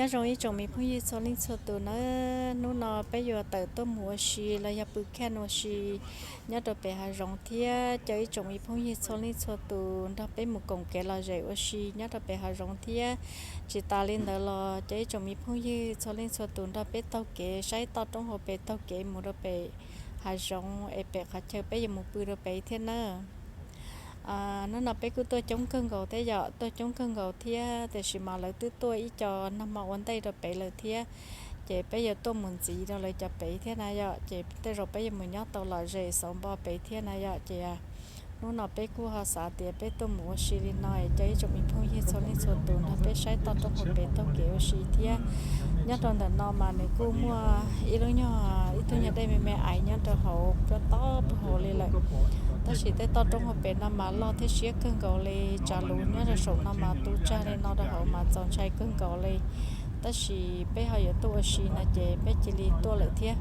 Nyob zoo ib tsoom me phooj ywg txhua leej txhua tus nawb, hnub no peb yuav tawm tuaj mus ua si los yog pw camp ua si nyob rau pem hav zoov thiab. Caw ib tsoom me phooj ywg txhua leej txhua tus nrog peb mus koom kev lom zem ua si nyob rau pem hav zoov thiab. Tsis tas li ntawd los caw ib tsoom me phooj ywg txhua leej txhua tus nrog peb taug kev saib toj roob hauv pes taug kev mus rau pem hav zoov es pem qhov chaw peb yuav mus pw rau pem thiab nawb. Hnub no peb kuj tuaj coob kawg nkaus thiab yom, tuaj coob kawg nkaus thiab, tiam sis mas lawv twb tuaj ib co nag hmo ua ntej rau pem lawm thiab. Ces peb yuav tuaj mus ntxiv rau lawv cov pem thiab na yom, ces tej zaum peb yuav mus nyob tau lom zem xauv npo pem thiab na yom. Ces hnub no peb kuj ho xav tias peb tuaj mus ua si li no es caw ib tsoom me phooj ywg txhua leej txhua tus nrog peb saib toj roob hauv pes taug kev ua si thiab. Nyob rau ntawm no mas nws kuj muaj ib lub nyuag, ib tug nyuag dej me me aiv nyob rau hauv puag tob puag hauv li lawm. Tab sis tej toj roob hauv pes no mas loj thiab siab kawg nkaus li, tsav lus nyob rau saum no mas tu tsag li no rau hauv mas txaus ntshai kawg nkaus li. Tab sis peb ho yuav tuaj ua si no ces peb cia li tuaj lawm thiab.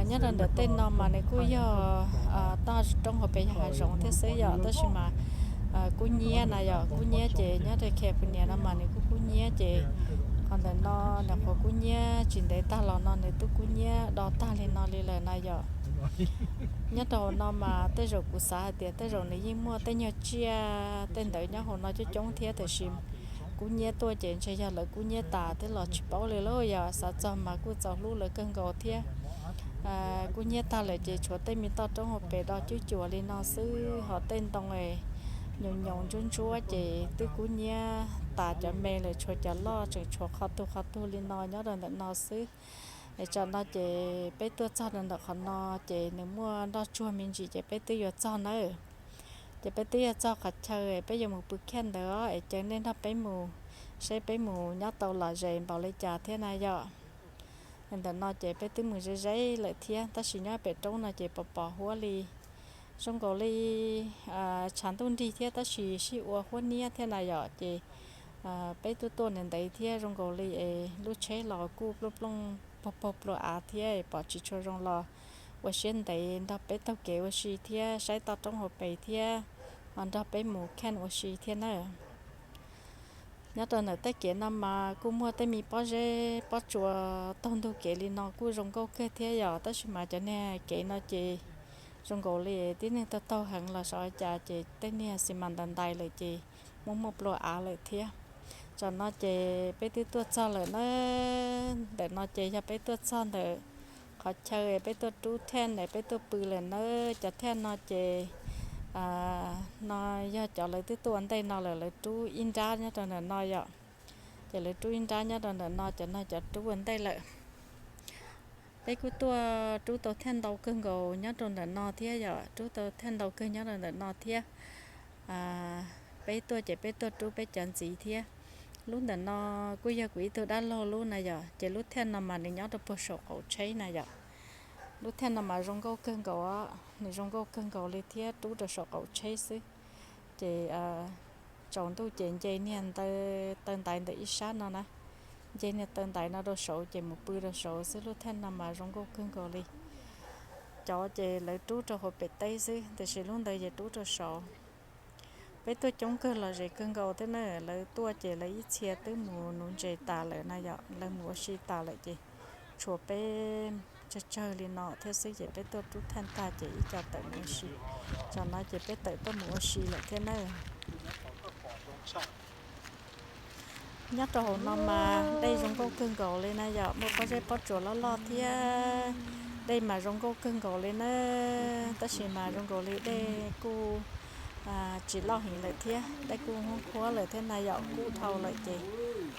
Nyob rau ntawm tej no mas nws kuj yog toj roob hauv pes yog hav zoov thiab xwb yom, tab sis mas kub nyiab na yom, kub nyiab ces nyob rau California no mas nws kuj kub nyiab ces qhov ntawm no nws qhuav kub nyiab tsis ntev tag los no nws twb kub nyiab do tag li no li lawm na yom. Nyob rau hauv no mas tej zaum kuv xav hais tias tej zaum nws yeej muaj tej nyuag tsiaj tej ntawd nyob hauv no coob coob thiab, tiam sis kub nyiab tuaj ces ntshe yog lawv kub nyiab tas thiab los tsis paub li lauj. Yog xav txog mas kuj txaus hlub lawv kawg nkaus thiab. Kub nyiab tag lawm ces tshuav tej me toj roob hauv pes do cuj cuas li no xwb, ho tej ntoo nyoos nyoos ntsuab ntsuab ces twb kub nyiab tas cov me lawm, tshuav cov loj tseem tshuav qhov tug qhov tug li no nyob rau ntawm no xwb. Es tsam no ces peb tuaj txog rau ntawm qhov no ces nws muaj nroj tsuag me ntsis ces peb twb yuav txog nawb. Ces peb twb yuav txog qhov chaw peb yuav mus pw camp ntawd os, es caw nej nrog peb mus saib peb mus nyob tau lom zem npaum li cas thiab na yom. Ntawm no ces peb twb mus ze ze lawm thiab, tab sis nyob pem roob no ces pos pos huab li. Zoo nkaus li tshav ntuj nrig thiab tab sis sij ua huab niab thiab na yom. Ces peb twb tuaj ntev ntev thiab zoo nkaus li es lub tsheb los kuj plooj plooj pog pog plua av thiab pom tsis tshua zoo los ua siab ntev nrog peb taug kev ua si thiab saib toj roob hauv pes thiab ho nrog peb mus camp ua si thiab na. Nyob rau ntawm tej kev no mas kuj muaj tej me pob zeb pob tsuas taug ntug kev li no kuj zoo nkauj kawg thiab yom, tab sis mas cov niag kev no ces zoo nkaus li tib neeg taug taug heev los sav cas ces tej niag xi mas ntais ntais lawm ces muaj muaj plua av lawm thiab. Tsam no ces peb twb tuaj txog lawm na. Ntawm no ces yog peb tuaj txog ntawm qhov chaw peb tuaj rub thaj es peb tuaj pw lawm na. Cov thaj no ces no yog cov lawv twb tuaj ua ntej no lawm, lawv rub ib nrab nyob rau ntawm no yom. Ces lawv rub ib nrab nyob rau ntawm no, cov no cov rub ua ntej lawm. Peb kuj tuaj rub tau thaj ntau kawg nkaus nyob rau ntawm no thiab yom, rub tau thaj ntau kawg nyob rau ntawm no thiab. Peb tuaj ces peb tuaj rub peb cov ntxiv thiab. Lub ntawm no kuj yog kuv ib tug dab laug lub na yom, ces lub thaj no mas nws nyob rau puag saum qaum tsheb na yom. Lub thaj no mas zoo nkauj kawg nkaus, nws zoo nkauj kawg nkaus li thiab, rub rau saum qaum tsheb xwb. Ces tsaus ntuj ces nce niag taw ntaiv ntawm ib sab no na, nce niag taw ntaiv no rau saud ces mus pw rau saud xwb. Lub thaj no mas zoo nkauj kawg nkaus li. Cov ces lawv rub rau hauv pem teb xwb, tiam sis lub ntawd ces rub rau saud. Peb tuaj coob kawg los zem kawg nkaus thiab na, lawv tuaj ces lawv ib txhia twb mus nuv ntses tas lawm na yom, lawv mus ua si tas lawm ces tshuav peb tsawg tsawg li no thiab xwb ces peb tuaj rub thaj tag ces ib co tawm mus ua si. Tsam no ces peb tawm tuaj mus ua si lawm thiab na. Nyob rau hauv no mas dej zoo nkauj kawg nkaus li na yom, muaj pob zeb pob tsuas loj loj thiab. Dej mas zoo nkauj kawg nkaus li na, tab sis mas zoo nkaus li dej kuj tsis loj heev lawm thiab, dej kuj nqhuab lawm thiab na yom, kub dhau lawm ces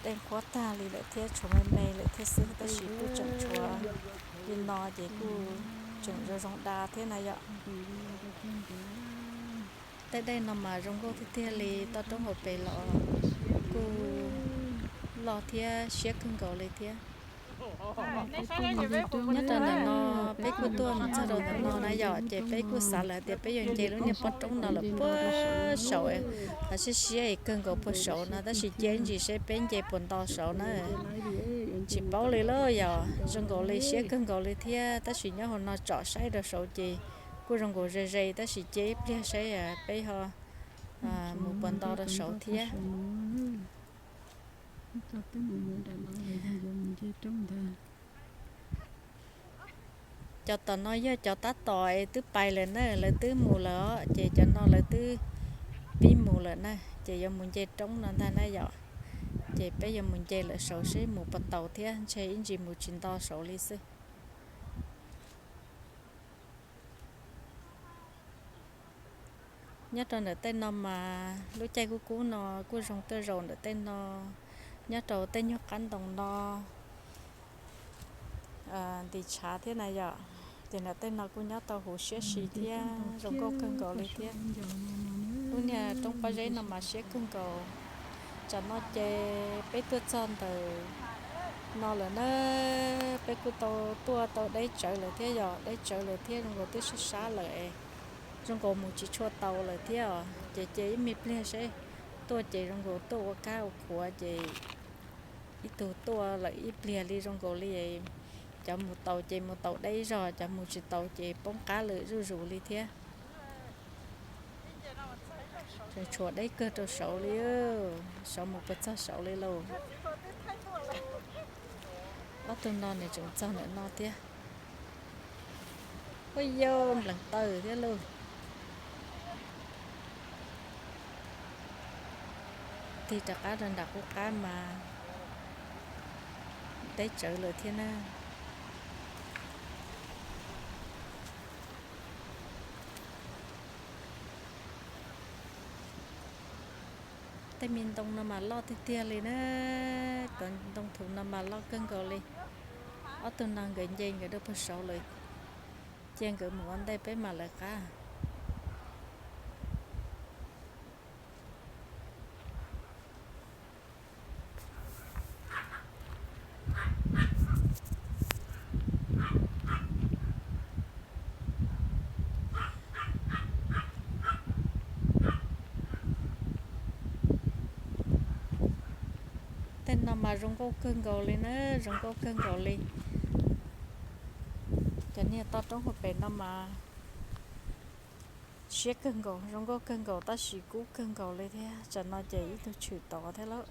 dej nqhuab tag li lawm thiab, tshuav me me lawm thiab xwb, tab sis kuj tseem tshuav li no ces kuj tseem zoo zoo da thiab na yom. Tej dej no mas zoo nkauj tiag tiag li, toj roob hauv pes los kuj loj thiab siab kawg nkaus li thiab. Nyob rau ntawm no, peb kuj tuaj mus txog rau ntawm no na yom, ces peb kuj xav lawm tias peb yuav nce lub niag pob roob no lawm puag saud, qhov siab siab kawg nkaus puag saud no, tab sis cia ntsis seb peb nce puas nto saud na. Tsis paub li lauj, yog zoo nkaus li siab kawg nkaus li thiab, tab sis nyob hauv no tsom saib rau saud ces kuj zoo nkaus ze ze, tab sis cia ib pliag saib peb ho mus puas nto rau saud thiab. Twb mus mus nram no lawm, yog yuav mus nce roob ntag. Cov tom no yog cov tab tom es twb pais lawm na, lawv twb mus lawm os, ces cov no lawv twb pib mus lawm na, ces yuav mus nce roob no ntag na yom. Ces peb yuav mus nce lawm saud seb mus puas tau thiab, ntshe ib ntsis mus tsis nto saud li xwb. Nyob rau ntawm tej no mas lub caij kub kub no kuj zoo tuaj zaum ntawm tej no, nyob rau tej nyuag qab ntoo no nti tshav thiab na yom. Ces ntawm tej no kuj nyob tau huv siab si thiab zoo nkauj kawg nkaus li thiab. Lub niag roob pob zeb no mas siab kawg nkaus. Tsam no ces peb tuaj txog ntawm no lawm na, peb kuj tau tuaj tau deb tsawv lawm thiab yom, deb tsawv lawm thiab zoo nkaus twb sab sab lawm es zoo nkaus mus tsis tshua tau lawm thiab os. Ces ces ib me pliag seb tuaj ces zoo nkaus tuaj ua kab ua qhuav ces ib tug tuaj lawm ib pliag li zoo nkaus li cov mus tau ces mus tau deb zog, cov mus tsis tau ces poob qab lawm zuj zus li thiab. Tseem tshuav deb kawg rau saud li, saud mus puas txog saud li lauj. Ob tug no nws tseem txog ntawm no thiab. Ua yau nplees taw thiab lauj. Tig rov qab rau nram qub qab mas deb tsawv lawm thiab na. Tej me ntoo no mas loj tiag tiag li na, cov ntoo thuv no mas loj kawg nkaus li. Ob tug no nkawd nce nkawd rau puag saud lawm, cia nkawd mus ua ntej peb mam lawv qab. Tej no mas zoo nkauj kawg nkaus li na, zoo nkauj kawg nkaus li. Cov niag toj roob hauv pes no mas siab kawg nkaus, zoo nkauj kawg nkaus tab sis kub kawg nkaus li thiab. Tsam no ces ib tug tshwm tod thiab lauj.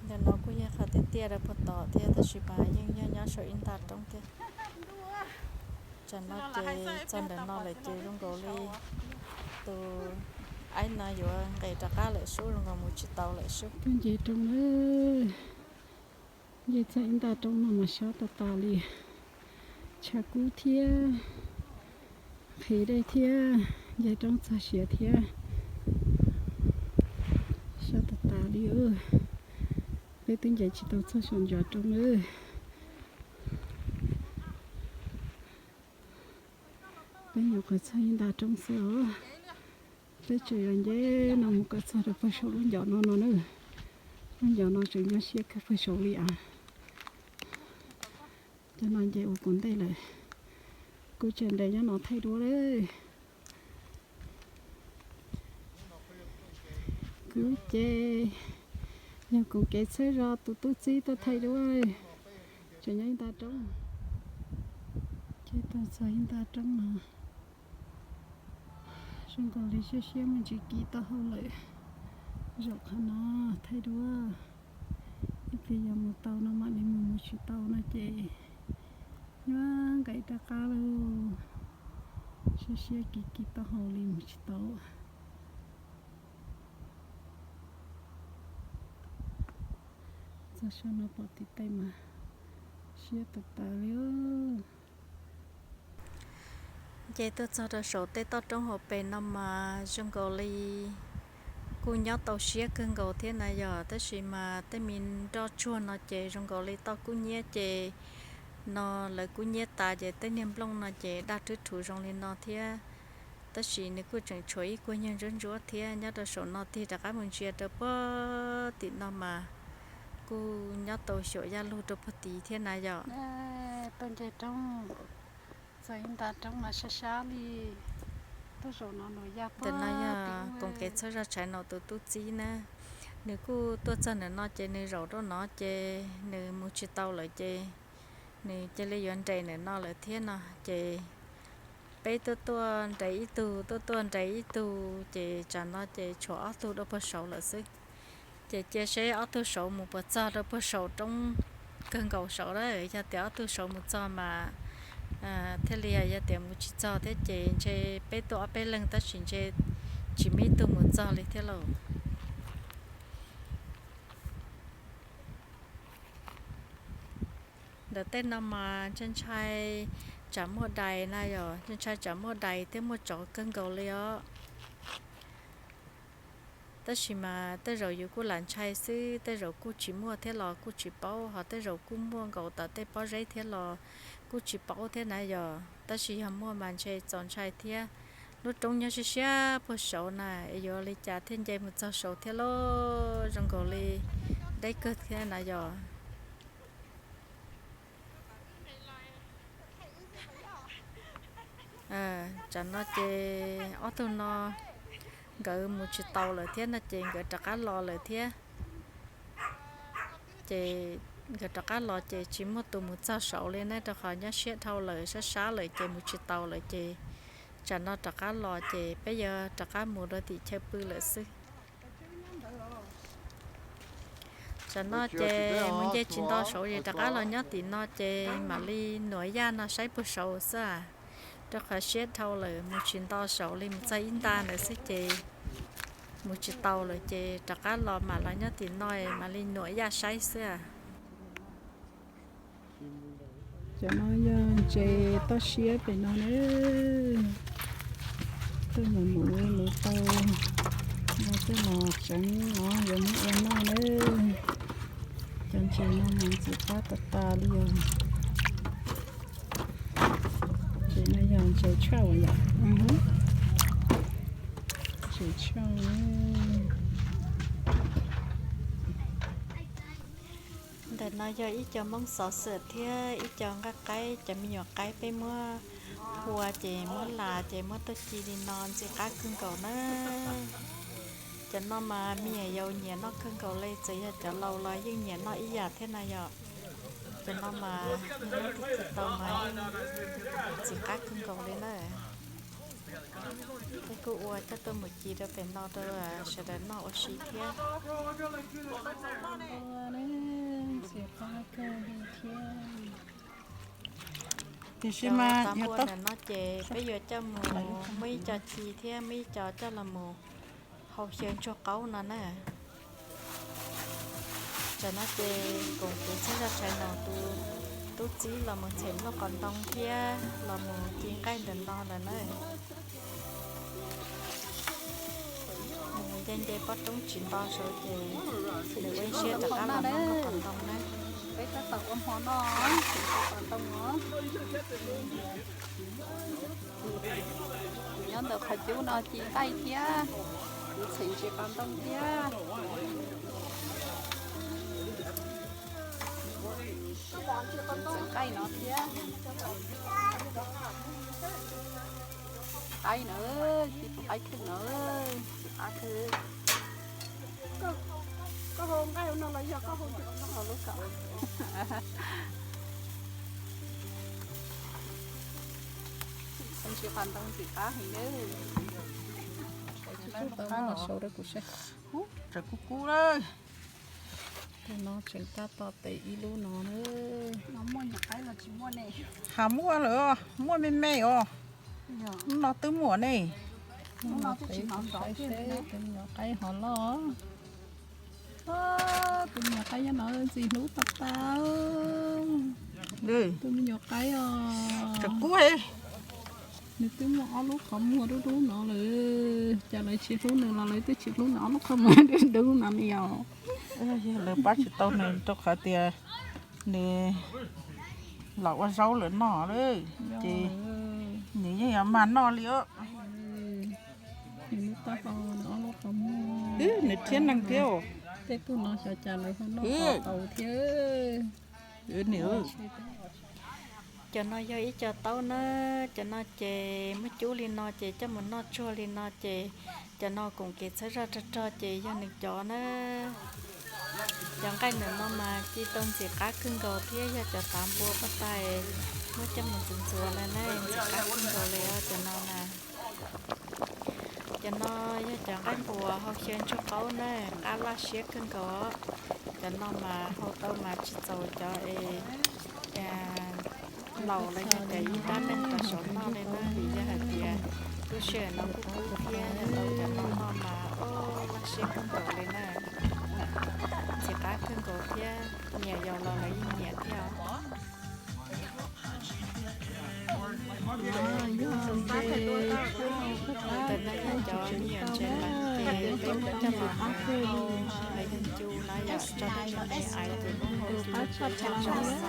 Ntawm no kuj yog qhov tiaj tiaj rau puag tod thiab tab sis mas yeej yog nyob saum ib nta roob thiab. Tsam no ces txog ntawm no lawm ces zoo nkaus li tus aib no yuav nqes rov qab lawm sub, zoo nkaus mus tsis tau lawm sub. Tuaj nce roob lawm, nce txog ib nta roob no mas sab tas tas li, tshav kub thiab, qhib dej thiab, nce roob txog siav thiab, sab tas tas li. Peb twb nce tsis tau txog saum ncov roob lawm. Peb nyuam qhuav txog ib nta roob xwb os. Peb tseem yuav nce no mus kom txog rau puag saum lub ncov no no na. Lub ncov no tseem nyuaj siab kawg puag saud li as. Cov no nce ua kuv ntej lawm. Kuv tseem nres nyob no thaij duab lawm. Kuv ces yog kuv kev txhawb zog tus tub txib tuaj thaij duab. Tseem nyob ib nta roob. Ces tuaj txog ib nta roob no. Zoo nkaus li siab siab mus ntsis kis taub hau lawm. Zaum qhov no thaij duab. Ib pliag yog mus tau no mam li mus, mus tsis tau no ces nyuaj nqaim rov qab lauj. Siab siab kis kis taub hau li mus tsis tau. Txog saum no pom tim tej mas siab tas tas li. Ces tuaj txog rau saum tej toj roob hauv pes no mas zoo nkaus li kuj nyob tau siab kawg nkaus thiab na yog, tab sis mas tej me nroj tsuag no ces zoo nkaus li toj kub nyiab ces no lawv kub nyiab tas ces tej niag nplooj no ces daj rhwb rhuv zoo li no thiab. Tab sis nws kuj tseem tshuav ib kuag nyuag ntsuab ntsuab thiab. Nyob rau saum no tig rov qab mus ntsia rau puag tim no mas kuj nyob tau xyuam yaj lug rau puag tid thiab na yom. Tuaj nce roob, txog ib nta roob mas sab sab li. Tuaj zaum no nws yaj, ntawm no yog koom kev txhawb zog tshaiv no tus tub txib na. Nws kuj tuaj txog ntawm no ces nws zaum rau no ces nws mus tsis tau lawm ces nws cia li yuav nres ntawm no lawm thiab no ces peb tuaj tuaj nres ib tug, tuaj tuaj nres ib tug ces tsam no ces tshuav ob tug rau puag saud lawm xwb. Ces cia seb ob tug saud mus puas txog rau puag saum roob kawg nkaus saud lawm. Yog tias ob tug saud mus txog mas thiaj li, yog tias mus tsis txog thiab ces ntshe peb tuaj ob peb leeg tab sis ntshe tsis muaj ib tug mus txog li thiab lauj. Ntawm tej no mas ntshai ntshai tsam muaj dais na yom, ntshai tsam muaj dais thiab muaj tsov kawg nkaus li os. Tab sis mas tej zaum yus kuj lam ntshai xwb, tej zaum kuj tsis muaj thiab los kuj tsis paub, ho tej zaum kuj muaj nkaus tom tej pob zeb thiab los kuj tsis paub thiab na yom. Tab sis yog muaj mas ntshe txaus ntshai thiab. Lub roob nyob siab siab puag saud na, es yuav li cas thiaj nce mus txog saud thiab lauj, zoo nkaus li deb kawg thiab na yom. Tsam no ces ob tug no nkawd mus tsis taus lawm thiab no ces nkawd rov qab los lawm thiab. Ces nkawd rov qab los ces tsis muaj tus mus txog saud li na, rau qhov nyob siab dhau lawm, sab sab lawm ces mus tsis taus lawm ces tsam no rov qab los ces peb yuav rov qab mus rau tim chaw pw lawm xwb. Tsam no ces mus nce tsis nto saud es rov qab los nyob tim no ces mam li nuam yaj no saib puag saud xwb, rau qhov siab dhau lawm mus tsis nto saud li, mus txog ib nta ntawd xwb ces mus tsis taus lawm ces rov qab los mam los nyob tim no mam li nuam yaj saib xwb. Cov no yog ntses toj siab pem no na. Tej mus mus mus tau, yog tej los tseev os, yuav muab ua noj na. Cov ntses no mas ntxim qab tas tas li os. Ntses no yog ntses tshuaj yom. Ntses tshuaj. Ntawm no yog ib co Hmoob xov xwm thiab ib co nqaij qaib, cov me nyuam qaib peb muab phua ces muab las ces muab tuaj ci li no ntxim qab kawg nkaus na. Cov no mas me nyuam yaus nyiam noj kawg nkaus li, txawm yog cov laus los yeej nyiam noj ib yam thiab na yom. Cov no mas yog muab tuaj ci tau mas yeej ntxim qab kawg nkaus li na. Peb kuj ua coj tuaj mus ci rau pem no rau sawv daws noj ua si thiab. Tiam sis mas ntawm no ces peb yuav coj mus muaj ib co ci thiab muaj ib co coj los mus hau xyaw ntsuag qaub no na. Tam no ces koom kwv txheeb zaj tshais no tus tub txib los mus txhem nplooj qos ntoo thiab los mus ci nqaij ntawm no lawm na. Nws nce nce pob roob tsis nto saud ces nws ua ib siab rov qab los noj nplooj qos ntoo na. Peb tab tom ua hmo noj, txhem ntsis qos ntoo os. Nyob ntawm qhov cub no ci nqaij thiab, kuv txhem ntsis qos ntoo thiab. Txhem nqaij no thiab. Qaib na, ci tus qaib kheej na, ci qaib kheej. Koj hau nqaij no los yog koj hau ntsis qos ntoo los lub ko? Ntsis qos ntoo ntxim qab heev nawb. Sau rau kuv saib. Tsam kub kub lawm. Tus no tseem tab tom tes ib lub no na. Ha muaj lawm, muaj me me os. Hnub no twb muaj ne. Hnub no twb tsis hnov nrov kiag li na. Tus me nyuam qaib hov loj. Tus me nyuam qaib nyob no ntxim hlub tas tas. Tus me nyuam qaib os. Tsam kub. Nws twb muaj ob lub qhov muag dub dub no lawm, cas lawv tsis hlub nws los lawv twb tsis hlub nws ob lub qhov muag dub dub no li os. Lawv pab tsis tau nws rau qhov tias nws los ua zaub lawm no lawm, ces nws yeej yuav mag noj li os. Nws lub taub hau, nws ob lub qhov muag. Nws thiab neeg thiab. Tej tug no xyov cas lawv ho noj tau thiab. Cov no yog ib co taub na, cov no ces muab cub li no ces coj mus noj tsuag li no ces cov no koom kev txhawb zog rog rog ces yog nws cov na. Cov nqaij ntawm no mas ci tau ntxim qab kawg nkaus thiab yog cov tav npua paj tais muab coj mus ntxuav ntxuav lawm na, ntxim qab kawg nkaus li os cov no na. Cov no yog cov nqaij npua hau xyaw ntsuag qaub na, qab laj siab kawg nkaus. Cov no mas hau tau mas tsis txaus cov es laus los yog cov ib rab neeg tau saum noj li na, vim yog hais tias lub sij hawm no kuj kub thiab yog tau cov no noj mas laj siab kawg nkaus li na. Ntxim qab kawg nkaus thiab, nyiam yaus los lawv yeej nyiam thiab os. Ntawm no yog cov me nyuam ntses lawm ces peb muab coj los hau, lawv yog ncu no yom, tso tej me me aiv ces muab hau ncu tso no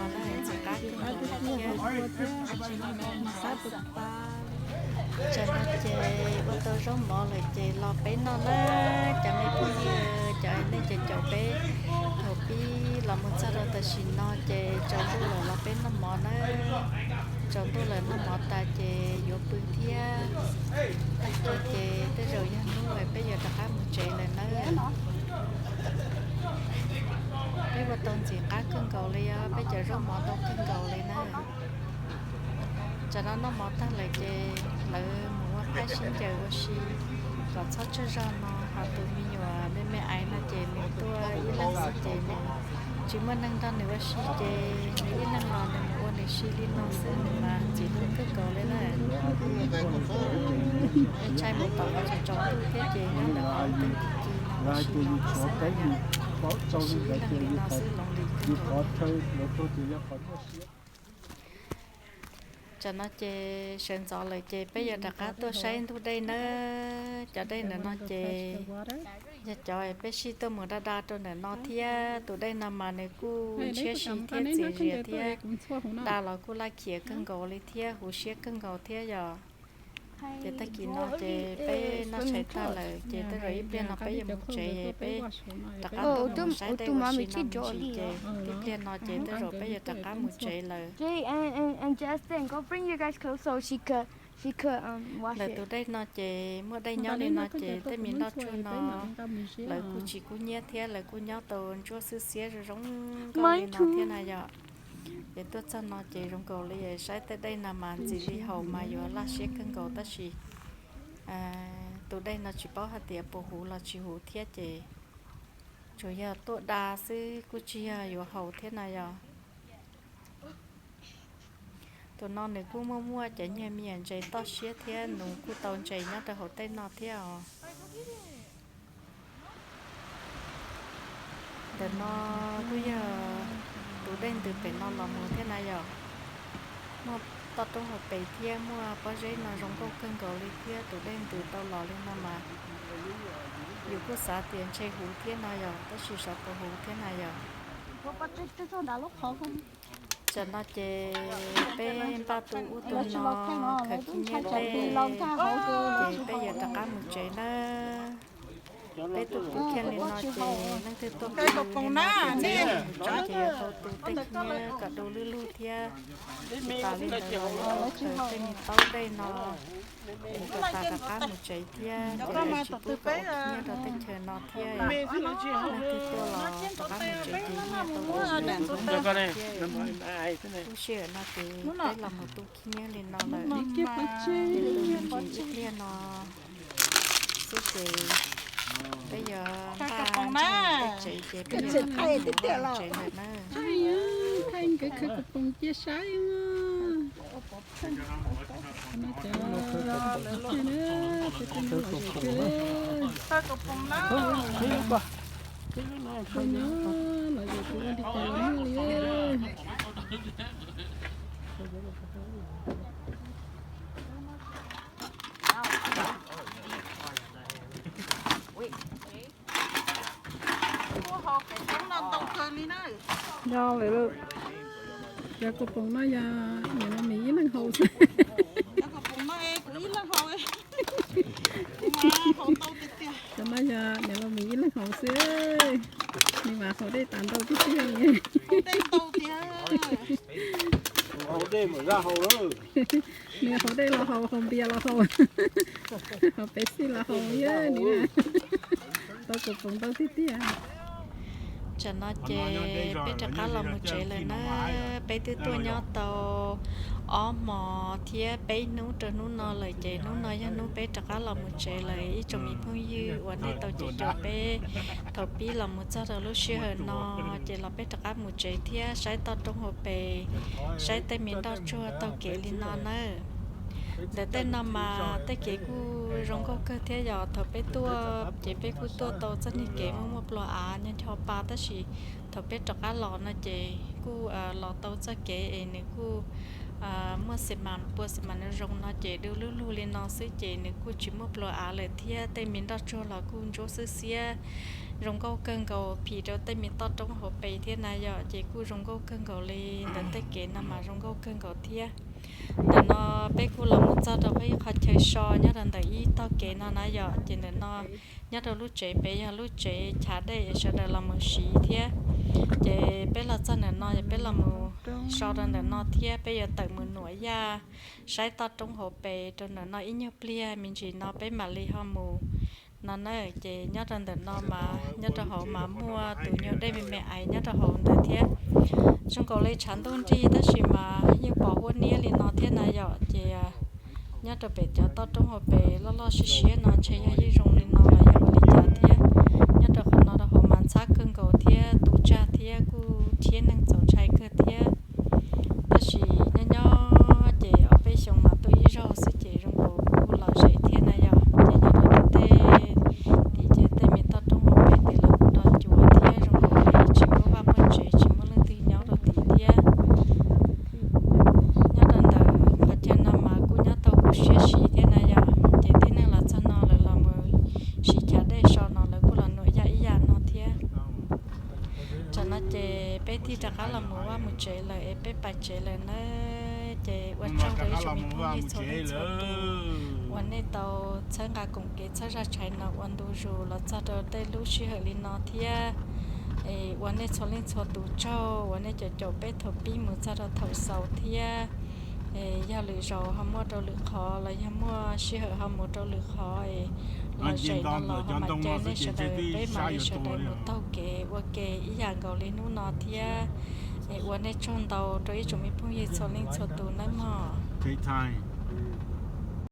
na, ntxim qab kawg nkaus thiab. Tam no ces ua tau zaub mov lawm ces los peb noj na, cov me phooj ywg, cov nej caum caum peb thaum pib los mus txog rau tam sim no ces tsaus ntuj lawm los peb noj mov na. Tsaus ntuj lawm noj mov tas ces yuav pw thiab. Tag kis ces tej zaum yog hnub lawm peb yuav rov qab mus tsev lawm na. Peb ua tau ntxim qab kawg nkaus li os, peb cov zaub mov ntau kawg nkaus li na. Tam no noj mov tag lawm ces lawv mus ua thaij sib ncaws ua si kom txhob tsawg zog no, ho tus me nyuam me me aiv no ces nws tuaj ib leeg xwb ces nws tsis muaj neeg nrog nws ua si ces nws ib leeg los nws mus ua nws si li no xwb, nws mas ntxim hlub kawg nkaus li na. Ntshai mus tom qhov tsaus ntuj thiab ces nyob ntawm qhov teeb ci ci no ua si no xwb na yom. Tab sis ib leeg li no xwb lonely kawg nkaus thiab. Tam no ces sawv ntxov lawm ces peb yuav rov qab tuaj saib ntug dej na. Cov dej ntawm no ces yog cov peb sij tuaj mus da da rau ntawm no thiab. Tus dej no mas nws kuj ntshiab si thiab txias zias thiab, da los kuj laj khiav kawg nkaus li thiab huv siab kawg nkaus thiab yom. Ces tag kis no ces peb noj tshais tag lawm ces tej zaum ib pliag no peb yuav mus tsev, peb rov qab tuaj mus saib tej ua si no me ntsis ces ib pliag no ces tej zaum peb yuav rov qab mus tsev lawm. Ntawm tus dej no ces muaj dej nyob li no ces tej me nroj tsuag no lawv kuj tsis kub hnyiab thiab lawv kuj nyob tau ntsuab xwb xiab zoo zoo nkauj li no thiab na yom. Ces tuaj txog no ces zoo nkaus li saib tej dej no mas ntxim li haus mas yuav laj siab kawg nkaus tab sis tus dej no tsis paub hais tias puas huv los tsis huv thiab ces tsuas yog tuaj da xwb kuj tsis yog yuav haus thiab na yom. Tus no nws kuj muaj muaj cov nyuag me nyuam ntses toj siab thiab nws kuj tau ntses nyob rau hauv tej no thiab os. Ntawm no kuj yog tus dej ntws pem no los mus thiab na yom. Muaj toj roob hauv pes thiab muaj pob zeb no zoo nkauj kawg nkaus li thiab tus dej ntws tau los li no mas yus kuj xav tias ntshe huv thiab no yom, tab sis xyov puas huv thiab na yom. Tam no ces peb npaj tu ub tu no, khaws khib nyiab tej, ces peb yuav rov qab mus tsev nawb. Peb tuaj pw kiag li no ces leej twg tuaj pw li no ces tsev ces yuav tau tu tej khib nyiab kom du lwj lug thiab. Tsis tas li ntawd los yuav tau khaws tej me taub dej no es kom tas rov qab mus tsev thiab, ces lawv tsis pub kom ua khib nyiab rau teb chaws no thiab. Leej twg tuaj los rov qab mus tsev ces yeej tau ua thiab. Lub sij hawm no ces peb los mus tu khib nyiab li no lawm. Ces tu me ntsis ib pliag no xwb ces peb yuav npaj ntshai tej tsev ces peb yuav rov qab mus tsev lawm na. Thaij nkawd khaws koom poom cia saib. Yog lawm, cov koom poom no yog niam los mis ib leeg haus xwb. Cov no yog niam los mis ib leeg haus xwb, nws mas haus dej tas ntau tiag tiag. Nws haus dej los haus, haus npias los haus, haus Pepsi los haus, yog nws tau kuv poob ntau tiag tiag. Tsam no ces peb rov qab los mus tsev lawm na. Peb twb tuaj nyob tau ob hmo thiab peb hnub rau hnub no lawm ces hnub no yog hnub peb rov qab los mus tsev lawm ib tsoom me phooj ywg uas nej tau caum caum peb thaum pib los mus txog rau lub sij hawm no, ces los peb rov qab mus tsev thiab saib toj roob hauv pes, saib tej me nroj tsuag taug kev li no nawb. Ntawm tej no mas tej kev kuj zoo nkauj kawg thiab yog thaum peb tuaj ces peb kuj tuaj tau txoj niag kev muaj muaj pluag av nyob ncho pa tab sis thaum peb rov qab los no ces kuj los tau txoj kev es nws kuj muaj xi mas pua xi mas zoo no ces du lug lug li no xwb ces nws kuj tsis muaj pluag av lawm thiab tej me nroj tsuag los kuj ntsuab xwb xiab. Zoo nkauj kawg nkaus phim rau tej me toj roob hauv pes thiab na yom, ces kuj zoo nkauj kawg nkaus li. Ntawm tej kev no mas zoo nkauj kawg nkaus thiab. Ntawm no peb kuj los mus txog rau peb ib qho chaw so nyob rau ntawm ib tog kev no na yom, ces ntawm no nyob rau lub tsev pem yog lub tsev chav dej es sawv daws los mus siv thiab. Ces peb los txog ntawm no es peb los mus so rau ntawm no thiab peb yuav tawm mus nuam yaj saib toj roob hauv pes rau ntawm no ib nyuag pliag me ntsis no peb mam li ho mus no na. Ces nyob rau ntawm no mas nyob rau hauv mas muaj tus nyuag dej me me ais nyob rau hauv ntawd thiab. Zoo nkaus li tshav ntuj nrig tab sis mas yeej pom huab niab li no thiab na yom. Ces nyob rau pem cov toj roob hauv pes loj loj siab siab no ntshe yog yeej zoo li no los yog ua li cas thiab. Nyob rau qhov no rau hauv mas ntxhab kawg nkaus thiab tu tsag thiab kuj thiab neeg txaus ntshai kawg thiab. Tab sis nyob nyob ces ob peb xyoo mas tuaj ib zaug xwb ces zoo nkaus kuj lom zem thiab na yom. Ces nyob rau tim tej tim ces tej me toj roob hauv pes tim lawv kuj rau cuav thiab zoo nkaus li tsis muaj vaj muaj tsev tsis muaj leej twg nyob rau tim thiab. Nyob rau ntawm qhov chaw no mas kuj nyob tau kuj siab siv thiab na yom. Ces tib neeg los txog no lawv los mus siv chav dej so no lawv kuj los nuam yaj ib yam no thiab. Tam no ces peb thiaj rov qab los mus vaj mus tsev lawm es peb pais tsev lawm na. Ces ua tsaug rau ib tsoom me phooj ywg txhua leej txhua tus uas nej tau txhawb nqa koom kev txhawb zaj tshais no ua ntu zus los txog rau tej lub sij hawm li no thiab. Es ua nej txhua leej txhua tus tsaug uas nej caum caum peb thaum pib mus txog rau thaum xaus thiab. Es yog lwm zaus ho muaj rau lwm qhov los yog muaj sij hawm ho mus rau lwm qhov es los zem no los ho mam caw nej sawv daws peb mam li sawv daws mus taug kev ua ke ib yam nkaus li hnub no thiab. Es ua nej tsaug ntau rau ib tsoom me phooj ywg txhua leej txhua tus nawb mog.